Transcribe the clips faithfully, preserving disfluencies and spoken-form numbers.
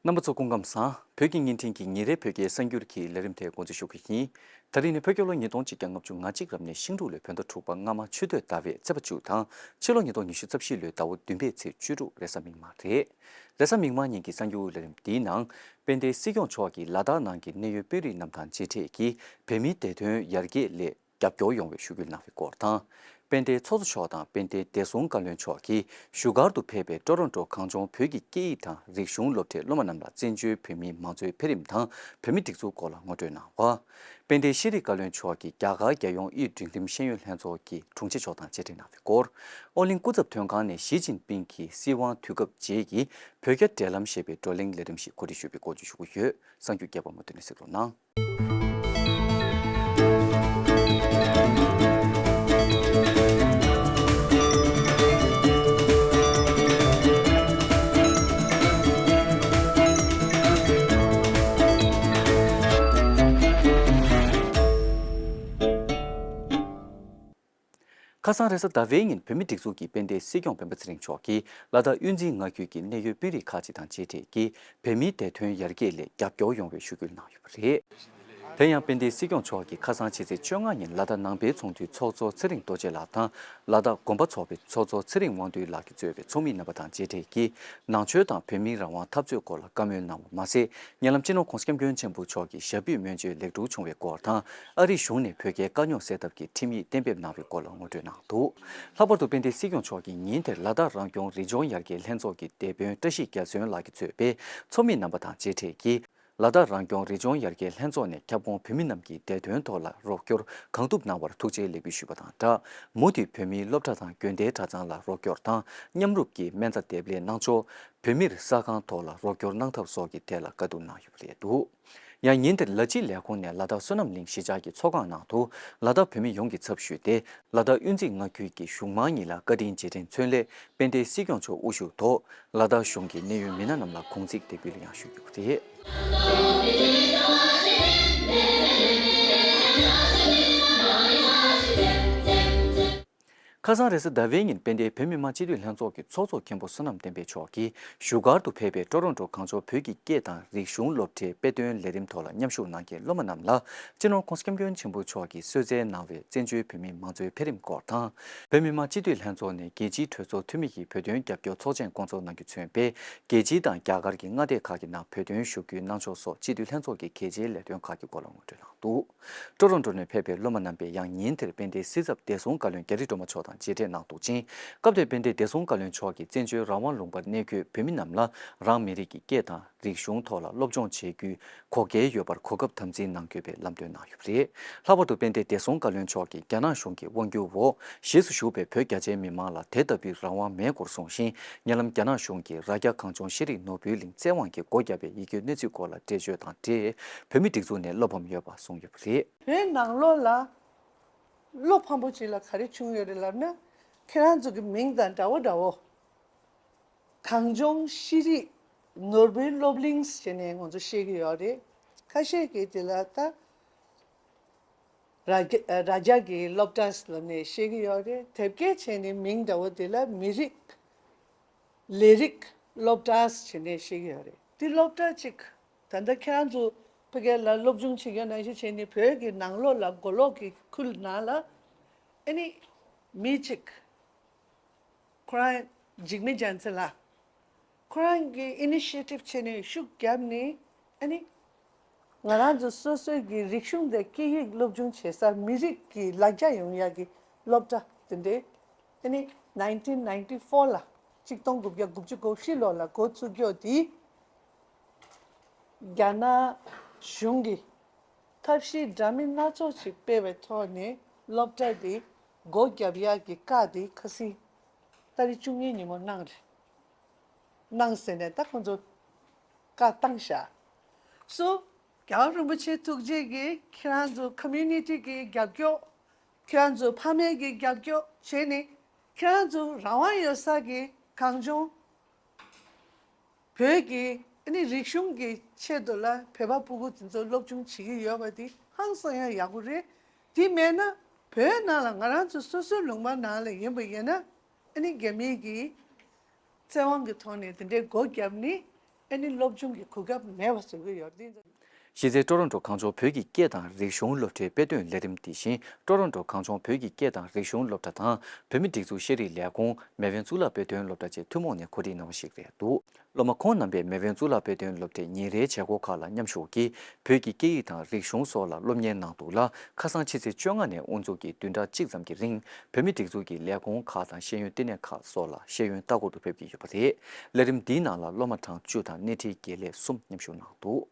རྣམ་པ་ཚོ་སྐུ་ཁམས་བཟང་། བོད་ཀྱི་བརྙན་འཕྲིན་གྱི་ཉིན་རེའི་བོད་སྐད་གསར་འགྱུར་གྱི་ལས་རིམ་དེ་འགོ་འཛུགས་ཞུ་གི་ཡིན། ད་རིང་ནི་བོད་རྒྱལ་ལོ་ཉིས་སྟོང་གཅིག་བརྒྱ་ལྔ་བཅུ་ང་གཅིག་རབ་གནས་ཤིང་འབྲུག་ལོའི་བོད་ཟླ་དྲུག་པ་སྔ་མ་ཆུ་སྟོད་ཟླ་བའི་ཚེས་པ་བཅུ་དང་ཕྱི་ལོ་ཉིས་སྟོང་ཉི་ཤུ་རྩ་བཞི་ལོའི་ཟླ་བ་བདུན་པའི་ཚེས་བཅུ་དྲུག་རེས་གཟའ་མིག་དམར་རེད། རེས་གཟའ་མིག་དམར་ཉིན་གྱི་གསར་འགྱུར་ལས་རིམ་འདིའི་ནང་། དཔལ་ལྡན་སྲིད་སྐྱོང་མཆོག་གིས་ལ་དྭགས་ནང་གི་གནད་ཡོད་དཔོན་རིགས་རྣམས་དང་མཇལ་འཕྲད་ཀྱིས་བོད་མིའི་བདེ་དོན་ཡར་རྒྱས་སླད། རྒྱབ་སྐྱོར་ཡོང་བའི་ཞུ་སྐུལ་གནང་བའི་སྐོར་དང་། དཔལ་ལྡན་ཚོགས་གཙོ་མཆོག་དང་དཔལ་ལྡན་བདེ་སྲུང་བཀའ་བློན་མཆོག་གིས་བཞུགས་སྒར་དུ་ཕེབས་པའི་ཀྲོ་རོན་ཀྲོ་གངས་ལྗོངས་བོད་ཀྱི་སྐད་ཡིག་དང་རིག་གཞུང་སློབ་གྲྭའི་སློབ་མ་རྣམས་ལ་བཙན་བྱོལ་བོད་མིའི་མང་གཙོའི་འཕེལ་རིམ་དང་བོད་མིའི་སྒྲིག་འཛུགས་སྐོར་ལ་ངོ་སྤྲོད་གནང་བ། དཔལ་ལྡན་ཤེས་རིག་བཀའ་བློན་མཆོག་གིས་རྒྱ་གར་རྒྱལ་ཡོངས་དབུས་འབྲིང་རིམ་ཤེས་ཡོན་ལྷན་ཚོགས་ཀྱི་དྲུང་ཆེ་མཆོག་དང་མཇལ་འཕྲད་གནང་བའི་སྐོར། ཨོ་གླིང་སྐུ་ཚབ་དོན་ཁང་ནས་ཞི་ཅིན་ཕིང་གི་སྲིད་དབང་དུས་སྐབས་རྗེས་ཀྱི་བོད་རྒྱ་འབྲེལ་ལམ་ཞེས་པའི་བགྲོ་གླེང་ལས་རིམ་ཞིག་གོ་སྒྲིག་ཞུས་པའི་སྐོར་བརྗོད་ཞུ་གི་ཡོད། གསར་འགྱུར་རྒྱས་པ་མུ་མཐུད་ནས་གཟིགས་རོགས་གནང་། ཁ་སང་རེས་གཟའ་ཟླ་བའི་ཉིན་བོད་མིའི་སྒྲིག་འཛུགས་ཀྱི་དཔལ་ལྡན་སྲིད་སྐྱོང་སྤེན་པ་ཚེ་རིང་མཆོག་གིས་ལ་དྭགས་དབུས་འཛིན་མངའ་ཁུལ་གྱི་གནད་ཡོད་དཔོན་རིགས་ཁག་ཅིག་དང་མཇལ་འཕྲད་ཀྱིས་བོད་མིའི་བདེ་དོན་ཡར་རྒྱས་སླད་རྒྱབ་སྐྱོར་ཡོང་བའི་ཞུ་སྐུལ་གནང་ཡོད་པ་རེད། དེ་ཡང་དཔལ་ལྡན་སྲིད་སྐྱོང་མཆོག་གིས་ཁ་སང་ཕྱི་ཚེས་བཅོ་ལྔ་ཉིན་ལ་དྭགས་ནང་པའི་ཚོགས་འདུའི་ཚོགས་གཙོ་ཚེ་རིང་རྡོ་རྗེ་ལགས་དང་ལ་དྭགས་དགོན་པ་ཚོགས་པའི་ཚོགས་གཙོ་ཚེ་རིང་དབང་འདུས་ལགས་ཀྱིས་གཙོས་པའི་ཚོགས་མི་རྣམ་པ་དང་མཇལ་འཕྲད་ཀྱིས་ནང་ཆོས་དང་བོད་མིའི་རང་དབང་འཐབ་རྩོད་སྐོར་ལ་བཀའ་མོལ་གནང་བ་མ་ཟད། ཉེ་ལམ་སྤྱི་ནོར་༸གོང་ས་༸སྐྱབས་མགོན་ཆེན་པོ་མཆོག་གི་ཞབས་པུས་མངོན་བརྗོད་ལེགས་གྲུབ་བྱུང་བའི་སྐོར་དང་། ཨ་རིའི་གཞུང་ནས་བོད་རྒྱའི་དཀའ་རྙོག་སེལ་ཐབས་ཀྱི་ཁྲིམས་ཡིག་གཏན་འབེབས་གནང་བའི་སྐོར་ལ་ངོ་སྤྲོད་གནང་འདུག། ལྷག་པར་དུ་དཔལ་ལྡན་སྲིད་སྐྱོང་མཆོག་གིས་ཉིན་དེར་ལ་དྭགས་རང་སྐྱོང་རི་ལྗོངས་ཡར་རྒྱས་ལྷན་ཚོགས་ཀྱི་སྡེ་དཔོན་བཀྲ་ཤིས་རྒྱལ་སོན་ལགས་ཀྱིས་གཙོས་པའི་ཚོགས་མི་རྣམ་པ་དང་མཇལ་འཕྲད་ཀྱིས། ལ་དྭགས་རང་སྐྱོང་རི་ལྗོངས་ཡར་རྒྱས་ལྷན་ཚོགས་ནས་ཁྱབ་ཁོངས་བོད་མི་རྣམས་ཀྱི་བདེ་དོན་ཐོག་ལ་རོགས་སྐྱོར་གང་ཐུབ་གནང་བར་ཐུགས་རྗེ་ལེགས་འབུལ་ཞུས་པ་དང་སྦྲགས། མུ་མཐུད་བོད་མིའི་སློབ་གྲྭ་དང་དགོན་སྡེའི་གྲྭ་ཚང་ལ་རོགས་སྐྱོར་དང་མཉམ་རུབ་ཀྱིས་སྨན་རྩྭ་འདེབས་ལས་གནང་ཕྱོགས། བོད་མིར་ས་ཁང་ཐོག་ལ་རོགས་སྐྱོར་གནང་ཐབས་སོགས་ཀྱི་ཐད་ལ་བཀའ་བསྡུར་གནང་ཡོད་པ་རེད་འདུག། ཡང་ཉིན་དེར་ལ་སྤྱི་ལས་ཁུངས་ནས་ལ་དྭགས་བསོད་ནམས་གླིང་གཞིས་ཆགས་ཀྱི་ཚོགས་ཁང་ནང་དུ་ལ་དྭགས་བོད་མི་ཡོངས་ཀྱི་ཚབ་ཞུས་ཏེ། ལ་དྭགས་དབུས་འཛིན་མངའ་ཁུལ་གྱི་གཞུང་མང་གཉིས་ལ་བཀའ་དྲིན་རྗེས་དྲན་མཚོན་སླད་དཔལ་ལྡན་སྲིད་སྐྱོང་མཆོག་དབུ་བཞུགས་ཐོག་ལ་དྭགས་གཞུང་གི་གནད་ཡོད་མི་སྣ་རྣམས་ལ་དགུང་ཚིགས་འདེགས་འབུལ་ཡང་ཞུས་ཡོད་པ་རེད། ཁ་སང་རེས་གཟའ་ཟླ་བའི་ཉིན་དཔལ་ལྡན་བོད་མི་མང་སྤྱི་འཐུས་ལྷན་ཚོགས་ཀྱི་ཚོགས་གཙོ་མཁན་པོ་བསོད་ནམས་བསྟན་འཕེལ་མཆོག་གིས་བཞུགས་སྒར་དུ་ཕེབས་པའི་ཀྲོ་རོན་ཀྲོ་གངས་ལྗོངས་བོད་ཀྱི་སྐད་དང་རིག་གཞུང་སློབ་གྲྭའི་དཔེ་སྟོན་ལས་རིམ་ཐོག་ལ་མཉམ་ཞུགས་གནང་མཁན་སློབ་མ་རྣམས་ལ་སྤྱི་ནོར་༸གོང་ས་༸སྐྱབས་མགོན་ཆེན་པོ་མཆོག་གིས་གསོལ་སྩལ་གནང་བའི་བཙན་བྱོལ་བོད་མིའི་མང་གཙོའི་འཕེལ་རིམ་སྐོར་དང་། བོད་མི་མང་སྤྱི་འཐུས་ལྷན་ཚོགས་ནས་རྒྱལ་སྤྱིའི་གྲོས་ཚོགས་འཐུས་མི་ཡིས་བོད་དོན་རྒྱབ་སྐྱོར་ཚོགས་ཆེན་བསྐོང་ཚོགས་གནང་རྒྱུ་མཚོན་པའི་རྒྱལ་སྤྱི་དང་རྒྱ་གར་གྱི་མངའ་སྡེ་ཁག་གི་ནང་བོད་དོན་ཞུ་སྐུལ་གནང་ཕྱོགས་སོགས་སྤྱི་འཐུས་ལྷན་ཚོགས་ཀྱི་གལ་ཆེའི་ལས་དོན་ཁག་གི་སྐོར་ལ་ངོ་སྤྲོད་གནང་འདུག། ཀྲོ་རོན་ཀྲོ་ནས་ཕེབས་པའི་སློབ་མ་རྣམ་པས་ཡང་ཉིན་དེར་དཔལ་ལྡན་སྲིད་ཚབ་བདེ་སྲུང་བཀའ་བློན་རྒྱ་རི་སྒྲོལ་མ་མཆོག་དང་མཇལ་འཕྲད་གནང་འདུག་ཅིང་། སྐབས་དེར་དཔལ་ལྡན་བདེ་སྲུང་བཀའ་བློན་མཆོག་གིས་བཙན་བྱོལ་རང་དབང་ལུང་པར་གནས་འཁོད་བོད་མི་རྣམས་ལ་རང་མི་རིགས་ཀྱི་སྐད་དང་རིག་གཞུང་ཐོག་ལ་སློབ་སྦྱོང་བྱེད་རྒྱུའི་གོ་སྐལ་ཡོད་པར་གོ་སྐབས་དམ་འཛིན་གནང་དགོས་པའི་ལམ་སྟོན་གནང་ཡོད་པ་རེད། ལྷག་པར་དུ་དཔལ་ལྡན་བདེ་སྲུང་བཀའ་བློན་མཆོག་གིས་རྒྱ་ནག་གཞུང་གི་དབང་སྒྱུར་འོག་གཞིས་སུ་བཞུགས་པའི་བོད་རྒྱ་ཆེའི་མི་མང་ལ་དེ་ལྟ་བུའི་རང་དབང་མེད་སྐོར་གསུངས་ཤིང་། ཉེ་ལམ་རྒྱ་ནག་གཞུང་གིས་རྭ་རྒྱ་གངས་ལྗོངས་ཤེས་རིག་ནོར་བུའི་གླིང་བཙན་དབང་གིས་སྒོ་བརྒྱབ་པའི་ཡི་གེའི་གནས་ཚུལ་སྐོར་ལ་འགྲེལ་བརྗོད་དང་འབྲེལ་བོད་མིའི་སྒྲིག་འཛུགས་ནས་བློ་ཕམ་ཡོད་པ་གསུངས་ཡོད་པ་རེད། བོད་ནང་ལོགས་ལ་བློ་ཕམ་པོ་ཅིག་ལ་ག་རེ་བྱུང་ཡོད་རེད་ལབ་ན། ཁྱེད་རང་ཚོ་གི་མིང་དང་འདྲ་བོ་འདྲ་བོ། གངས་ལྗོངས་ཤེས་རིག་ནོར་བུའི་སློབ་གླིང་ཟེར་ནས་ང་ཚོ་ཤེས་ཀྱི་ཡོད་རེད། ཁ་ཤས་ཀྱིས་དེ་ལ་ད་རྭ་རྒྱ་རྭ་རྒྱ་གི་སློབ་གྲྭ་ལབ་ནས་ཤེས་ཀྱི་ཡོད་རེད། དེབ་སྐྱེལ་བྱས་ནས་མིང་འདྲ་བོ་དེ་ལ་མི་རིགས་ལས་རིགས་སློབ་གྲྭ་ཟེར་ནས་ཤེས་ཀྱི་ཡོད་རེད། དེ་སློབ་གྲྭ་གཅིག་ད་ལྟ་ཁྱེད་རང་ཚོ་ཕ་གི་ལ་སློབ་སྦྱོང་བྱེད་མཁན་ནང་བཞིན་བྱས་ནས་བོད་ཀྱི་ནང་ལོགས་ལ་མགོ་ལོག་གི་ཁུལ་ནང་ལ་ཨ་ནི་མི་གཅིག་ཁོ་རང་འཇིགས་མེད་རྒྱལ་མཚན་ལགས། ཁོ་རང་གིས་ཨི་ནི་ཤི་ཡེ་ཊིབ་བྱས་ནས་ཤུགས་བརྒྱབ་ནས་ཨ་ནི་ང་རང་ཚོ་སོ་སོའི་གི་རིག་གཞུང་དང་སྐད་ཡིག་སློབ་སྦྱོང་བྱེད་སར་མི་རིགས་ཀྱི་ལ་རྒྱ་ཡོང་ཡག་གི་སློབ་གྲྭ་དེ་འདྲའི་ཨ་ནི་ནའིན་ཊིན་ནའིན་ཊི་ཕོར་ལ་གཅིག་སྟོང་དགུ་བརྒྱ་དགུ་བཅུ་གོ་བཞི་ལོ་ལ་འགོ་ཚུགས་རྒྱུ་དེ་རྒྱ་ནག་གཞུང་གིས་ཐབས་ཤེས་འདྲ་མིན་སྣ་ཚོགས་ཤིག་སྤེལ་བའི་ཐོག་ནས་སློབ་གྲྭ་དེ་སྒོ་བརྒྱབ་ཡག་གི་བཀའ་དེ་ཁ་སང་ཏ་རིག་བཅུ་གཉིས་ཉིན་མོ་གནང་རེད། གནང་ཟེར་ནས་ད་ཁོང་ཚོ་བཀའ་བཏང་བཞག་སོ། རྒྱལ་བ་རིན་པོ་ཆེ་ཐུགས་རྗེ་གིས་ཁྱེད་རང་ཚོ་ཀོ་མུ་ནི་ཊི་གི་རྒྱབ་སྐྱོར། ཁྱེད་རང་ཚོ་ཕ་མེས་ཀྱི་རྒྱབ་སྐྱོར་བྱས་ནས་ཁྱེད་རང་ཚོ་རང་དབང་ཡོད་ས་གི་གངས་ལྗོངས་བོད་ཀྱི་ཨ་ནི་རིག་གཞུང་གི་ཆེད་དུ་ལ་བོད་པ་སྤུ་གུ་དེ་ཚོ་སློབ་སྦྱོང་བྱེད་ཀྱི་ཡོད་པ་དེ་ཧང་སང་ཡང་ཡག་པོ་རེད། དེ་མེད་ན་བོད་ནང་ལ་ང་རང་ཚོ་སོ་སོའི་ལུང་པ་ནང་ལ་ཡིན་པ་ཡིན་ན་ཨ་ནི་རྒྱ་མི་གི་བཙན་དབང་གི་ཐོག་ནས་དེ་འདྲའི་སྒོ་བརྒྱབ་ནས་ ཨ་ནི་སློབ་སྦྱོང་གི་གོ་སྐབས་མེད་པ་བཟོ་གི་ཡོད། འདི་གཞི་རྩའི་ཀྲོ་རོན་ཀྲོ་གངས་ལྗོངས་བོད་ཀྱི་སྐད་དང་རིག་གཞུང་སློབ་གྲྭའི་དཔེ་སྟོན་ལས་རིམ་འདི་བཞིན་ཀྲོ་རོན་ཀྲོ་གངས་ལྗོངས་བོད་ཀྱི་སྐད་དང་རིག་གཞུང་སློབ་གྲྭ་དང་བོད་མིའི་སྒྲིག་འཛུགས་ཤེས་རིག་ལས་ཁུངས་མེས་དབོན་གཙུག་ལག་དཔེ་སྟོན་སློབ་གྲྭ་བཅས་ཐུན་མོང་ནས་གོ་སྒྲིག་གནང་བ་ཞིག་རེད་འདུག་སློབ་མ་ཁོང་རྣམ་པས་མེས་དབོན་གཙུག་ལག་དཔེ་སྟོན་སློབ་གྲྭའི་ཉིན་རེའི་བྱེད་སྒོ་ཁག་ལ་མཉམ་ཞུགས་ཀྱིས་བོད་ཀྱི་སྐད་ཡིག་དང་རིག་གཞུང་སོགས་ལ་སློབ་གཉེར་གནང་འདུག་ལ། ཁ་སང་ཕྱི་ཚེས་བཅོ་ལྔ་ནས་དབུ་འཛུགས་ཀྱིས་བདུན་ཕྲག་གཅིག་ཙམ་གྱི་རིང་བོད་མིའི་སྒྲིག་འཛུགས་ཀྱི་ལས་ཁུངས་ཁག་དང་ཤེས་ཡོན་བསྟི་གནས་ཁག་སོགས་ལ་ཤེས་ཡོན་ལྟ་སྐོར་དུ་ཕེབས་ཀྱི་ཡོད་པ་རེད། ལས་རིམ་འདིའི་ནང་ལ་སློབ་མ་གྲངས་བཅུ་དང་སྣེ་ཁྲིད་དགེ་ལས་གསུམ་མཉམ་ཞུགས་གནང་འདུག་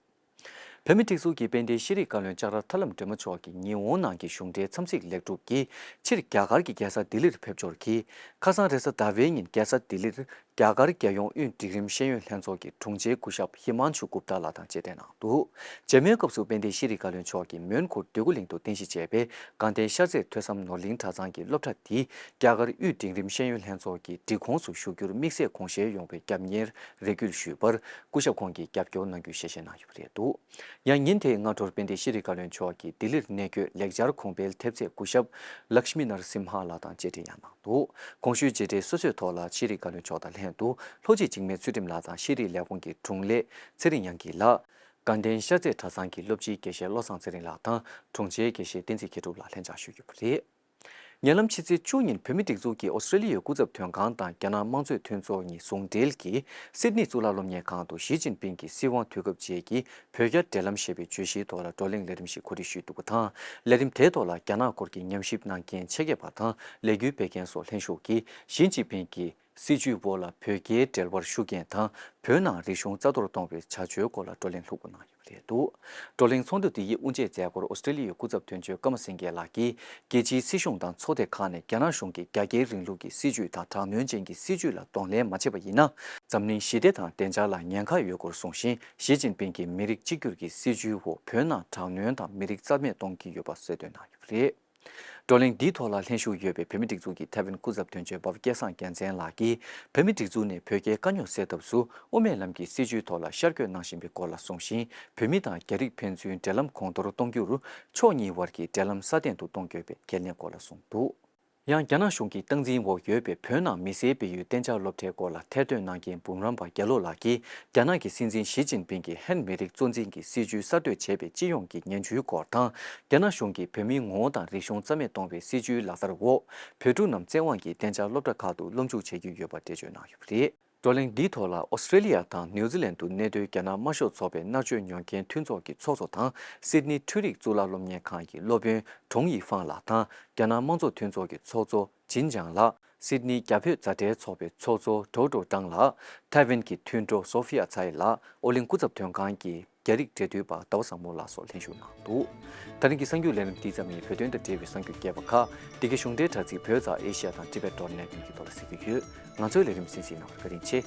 བོད་མིའི་སྒྲིག་འཛུགས་ཀྱི་དཔལ་ལྡན་ཤེས་རིག་བཀའ་བློན་ལྕགས་ར་ཐར་ལམ་སྒྲོལ་མ་མཆོག་གིས་ཉི་འོང་ནང་གི་གཞུང་འབྲེལ་འཚམས་གཟིགས་ལེགས་གྲུབ་ཀྱིས་ཕྱིར་རྒྱ་གར་གྱི་རྒྱལ་ས་ལྡི་ལིར་ཕེབས་འབྱོར་གྱིས། ཁ་སང་རེས་གཟའ་ཟླ་བའི་ཉིན་རྒྱལ་ས་ལྡི་ལིར་རྒྱ་གར་རྒྱལ་ཡོངས་དབུས་འབྲིང་རིམ་ཤེས་ཡོན་ལྷན་ཚོགས་ཀྱི་དྲུང་ཆེ་སྐུ་ཞབས་ཧི་མན་ཆུ་གུབ་ཏཱ་ལགས་དང་མཇལ་འཕྲད་གནང་འདུག་མཇལ་མོལ་སྐབས་སུ་དཔལ་ལྡན་ཤེས་རིག་བཀའ་བློན་མཆོག་གིས་མོན་གྷོ་འདོད་རྒུ་གླིང་དུ་རྟེན་གཞི་བྱས་པའི་དགའ་ལྡན་ཤར་རྩེ་ཐོས་བསམ་ནོར་གླིང་གྲྭ་ཚང་གི་སློབ་གྲྭ་འདི་རྒྱ་གར་དབུས་འབྲིང་རིམ་ཤེས་ཡོན་ལྷན་ཚོགས་ཀྱི་སྒྲིག་ཁོངས་སུ་ཞུགས་རྒྱུར་དམིགས་བསལ་དགོངས་བཞེས་ཡོང་བའི་རྒྱབ་གཉེར་རེ་སྐུལ་ཞུས་པར་སྐུ་ཞབས་ཁོང་གིས་རྒྱབ་སྐྱོར་གནང་རྒྱུའི་ཞལ་བཞེས་གནང་ཡོད་པ་རེད་འདུག་ཡང་ཉིན་དེའི་སྔ་དྲོར་དཔལ་ལྡན་ཤེས་རིག་བཀའ་བློན་མཆོག་གིས་ལྡི་ལིར་གནས་བསྐྱོད་ལེགས་སྦྱར་གོང་འཕེལ་ཐེབས་རྩའི་སྐུ་ཞབས་ལཀྵྨི་ནར་སིམ་ཧ་ལགས་དང་མཇལ་འཕྲད་ཡང་གནང་འདུག་གོང་ཞུས་མཇལ་འཕྲད་སོ་སོའི་ཐོག་ལ་ཤེས་རིག་བཀའ་བློན་མཆོག་དང་ལྷན་དུ་ལྷོ་སྤྱི་འཇིགས་མེད་ཚུལ་ཁྲིམས་ལགས་དང་ཤེས་རིག་ལས་ཁུངས་ཀྱི་དྲུང་ལས་ཚེ་རིང་དབྱངས་སྐྱིད་ལགས། དགའ་ལྡན་ཤར་རྩེ་གྲྭ་ཚང་གི་སློབ་སྤྱིའི་དགེ་བཤེས་བློ་བཟང་ཚེ་རིང་ལགས་དང་དྲུང་ཆེ་དགེ་བཤེས་བསྟན་འཛིན་མཁས་གྲུབ་ལགས་ལྷན་བཅར་ཞུས་ཡོད་པ་རེད། ཉེ་ལམ་ཕྱི་ཚེས་བཅུ་ཉིན་བོད་མིའི་སྒྲིག་འཛུགས་ཀྱི་ཨོ་སི་ཀྲེ་ལི་ཡའི་སྐུ་ཚབ་དོན་ཁང་དང་རྒྱ་ནག་དམངས་གཙོའི་མཐུན་ཚོགས་གཉིས་ཟུང་འབྲེལ་གྱིས་སིད་ནི་གཙུག་ལག་སློབ་གཉེར་ཁང་དུ་ཞི་ཅིན་ཕིང་གི་སྲིད་དབང་དུས་སྐབས་རྗེས་ཀྱི་བོད་རྒྱ་འབྲེལ་ལམ་ཞེས་པའི་བརྗོད་གཞིའི་ཐོག་ལ་བགྲོ་གླེང་ལས་རིམ་ཞིག་གོ་སྒྲིག་ཞུས་འདུག་པ་དང་། ལས་རིམ་དེའི་ཐོག་ལ་རྒྱ་ནག་སྐོར་གྱི་ཉམས་ཞིབ་གནང་མཁན་ཆེད་མཁས་པ་དང་ལས་འགུལ་སྤེལ་མཁན་སོགས་ལྷན་ཞུགས་ཀྱིས་ཞི་ཅིན་ཕིང་གི་སྲིད་བྱུས་འོག་ལ་བོད་རྒྱའི་འབྲེལ་བར་ཤུགས་རྐྱེན་དང་བོད་ནང་རིག་གཞུང་རྩ་གཏོར་གཏོང་བའི་བྱ་སྤྱོད་སྐོར་ལ་བགྲོ་གླེང་ལྷུག་པོ་གནང་ཡོད་པ་རེད་འདུག་བགྲོ་གླེང་ཚོགས་འདུ་འདི་ཡི་དབུ་འབྱེད་མཛད་སྒོར་ཨོ་སི་ཀྲེ་ལི་ཡའི་སྐུ་ཚབ་དོན་གཅོད་ཀརྨ་སེང་གེ་ལགས་ཀྱིས་རྒྱལ་སྤྱིའི་སྲིད་གཞུང་དང་ཚོགས་སྡེ་ཁག་ནས་རྒྱ་ནག་གཞུང་གིས་རྒྱ་སྐྱེད་རིང་ལུགས་ཀྱི་སྲིད་བྱུས་དང་དྲག་གནོན་ཅན་གྱི་སྲིད་བྱུས་ལ་གདོང་ལེན་མ་བྱས་པ་ཡིན་ན། འཛམ་གླིང་ཞི་བདེ་དང་བདེ་འཇགས་ལ་ཉེན་ཁ་ཡོད་སྐོར་གསུངས་ཤིང་། ཞི་ཅིན་ཕིང་གིས་མི་རིགས་གཅིག་གྱུར་གྱི་སྲིད་བྱུས་འོག་བོད་ནང་དྲག་གནོན་དང་མི་རིགས་རྩ་མེད་གཏོང་གི་ཡོད་པ་གསལ་སྟོན་གནང་ཡོད་པ་རེད། བགྲོ་གླེང་འདིའི་ཐོག་ལ་ལྷན་ཞུགས་ཡོད་པའི་བོད་མིའི་སྒྲིག་འཛུགས་ཀྱི་ཐའེ་ཝན་སྐུ་ཚབ་དོན་གཅོད་འབའ་སྐལ་བཟང་རྒྱལ་མཚན་ལགས་ཀྱིས་བོད་མིའི་སྒྲིག་འཛུགས་ནས་བོད་རྒྱའི་དཀའ་རྙོག་སེལ་ཐབས་སུ་དབུ་མའི་ལམ་གྱི་སྲིད་བྱུས་ཐོག་ལ་ཤར་བསྐྱོད་གནང་བཞིན་པའི་སྐོར་ལ་གསུངས་ཤིང་། བོད་མི་དང་རྒྱ་རིགས་ཕན་ཚུན་འབྲེལ་ལམ་གོང་མཐོར་གཏོང་རྒྱུར་ཕྱོགས་གཉིས་དབར་གྱི་འབྲེལ་ལམ་སྲ་བརྟན་དུ་གཏོང་དགོས་པའི་གལ་གནད་སྐོར་ལ་གསུངས་འདུག་ཡང་རྒྱ་ནག་གཞུང་གི་སྟངས་འཛིན་འོག་ཡོད་པའི་བོད་ནང་མི་སེར་སྤེལ་ཡུལ་གཏན་འཇགས་སློབ་གྲྭའི་སྐོར་ལ་ཐེར་འདོན་གནང་མཁན་འབུམ་རམས་པ་རྒྱ་ལོ་ལགས་ཀྱིས་རྒྱ་ནག་གི་སྲིད་འཛིན་ཞི་ཅིན་ཕིང་གིས་ཧན་མི་རིགས་གཙོ་འཛིན་གྱི་སྲིད་བྱུས་གསར་གཏོད་བྱས་པའི་སྤྱི་ཡོངས་ཀྱི་ངན་བྱུས་སྐོར་དང་། རྒྱ་ནག་གཞུང་གིས་བོད་མིའི་ངོ་བོ་དང་རིག་གཞུང་རྩ་མེད་གཏོང་བའི་སྲིད་བྱུས་ལག་བསྟར་འོག་བོད་ཕྲུག་རྣམས་བཙན་དབང་གིས་གཏན་འཇགས་སློབ་གྲྭ་ཁག་ཏུ་སློབ་འཇུག་བྱེད་ཀྱི་ཡོད་པ་འགྲེལ་བརྗོད་གནང་ཡོད་པ་རེད། བགྲོ་གླེང་འདིའི་ཐོག་ལ་ཨོ་སི་ཀྲེ་ལི་ཡ་དང་ནིའུ་ཛི་ལན་དུ་གནས་སྡོད་རྒྱ་ནག་དམར་ཤོག་ཚོགས་པའི་མནར་གཅོད་མྱོང་མཁན་མཐུན་ཚོགས་ཀྱི་ཚོགས་གཙོ་དང་སིད་ནི་འཕྲུལ་རིག་གཙུག་ལག་སློབ་གཉེར་ཁང་གི་སློབ་དཔོན་ཀྲུང་ཡི་ཧྥང་ལགས་དང་རྒྱ་ནག་དམངས་གཙོ་མཐུན་ཚོགས་ཀྱི་ཚོགས་གཙོ་ཅིན་ཅང་ལགས། སིད་ནི་རྒྱ་བོད་མཛའ་འབྲེལ་ཚོགས་པའི་ཚོགས་གཙོ་ཀྲོའུ་ཀྲོའུ་ཀྲང་ལགས། ཐའེ་ཝན་གྱི་མཐུན་གྲོགས་སོ་ཧྥི་ཡ་ཚའེ་ལགས། ཨོ་གླིང་སྐུ་ཚབ་དོན་ཁང་གི་རྒྱ་རིགས་འབྲེལ་མཐུད་པ་ཟླ་བ་བཟང་མོ་ལགས་སོགས་ལྷན་ཞུགས་གནང་འདུག་ད་རིང་གི་གསར་འགྱུར་ལས་རིམ་འདི་ཙམ་ཡིན། བོད་དོན་དང་འབྲེལ་བའི་གསར་འགྱུར་རྒྱས་པ་ཁག་འདི་གའི་གཞུང་འབྲེལ་དྲ་ཚིགས་བོད་ཙང་ཨེ་ཤི་ཡ་དང་ཊི་བེཊ་ཌོཊ་ནེཊ་གཉིས་ཀྱི་ཐོག་ལ་གཟིགས་རྒྱུ་ཡོད། ང་ཚོའི་ལས་རིམ་གསན་གཟིགས་གནང་བར་བཀའ་དྲིན་ཆེ།